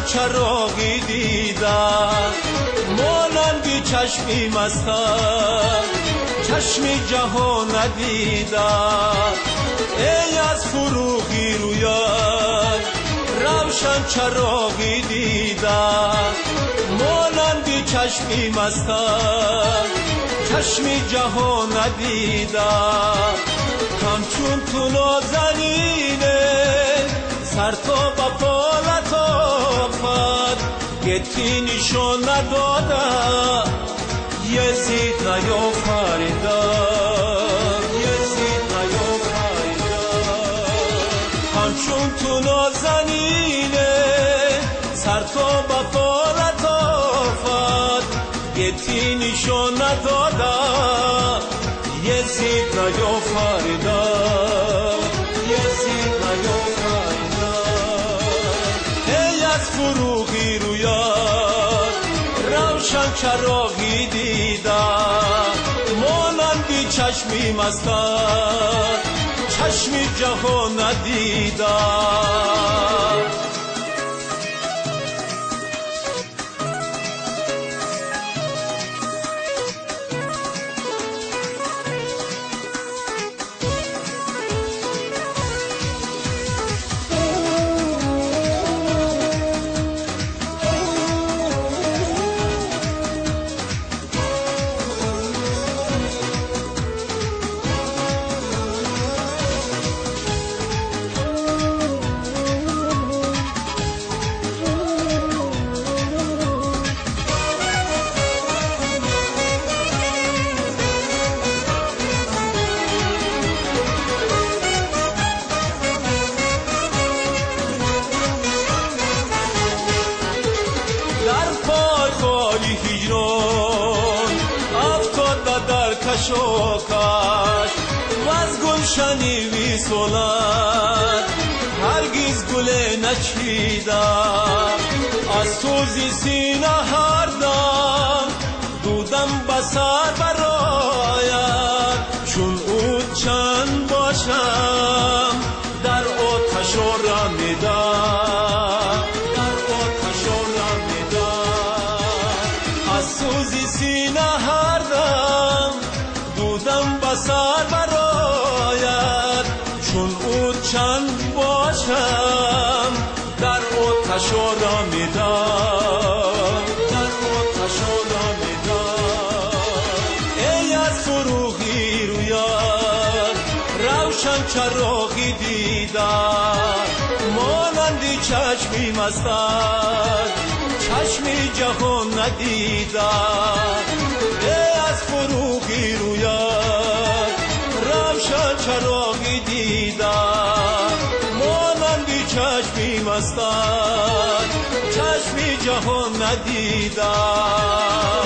روشن چراغی دیدم مانند چشمی مستم چشمی جهان ندیدم ای از فروغی رویت روشن چراغی دیدم مانند چشمی مستم چشمی جهان ندیدم همچون تو نازنینه سر تا به پا لطافت گتی نشان نداده یزید نیافریده یزید نیافریده همچون تو نازنینه سر تا به پا لطافت گتی نشان نداده یزید نیافریده یزید نیافریده ای از فروغی رویت روشن چراغی دیدم مانند چشمی مستم چشمی جهان ندیدم. کشوکش و از گلشنی ویسولت هرگز گل نچیدم از سوزی سینه هر دم دودم به سر براید چون او چند باشم در آتش رمیدم در آتش رمیدم از سوزی سینه هر دم دودم به سر براید چون او چند باشم در آتش رمیدم در آتش رمیدم ای از فروغی رویت روشن چراغی دیدم مانند چشمی مستم چشمی جهان ندیدم ای از فروغی رویت روشن چراغی دیدم مانند چشمی مستم چشمی جهان ندیدم.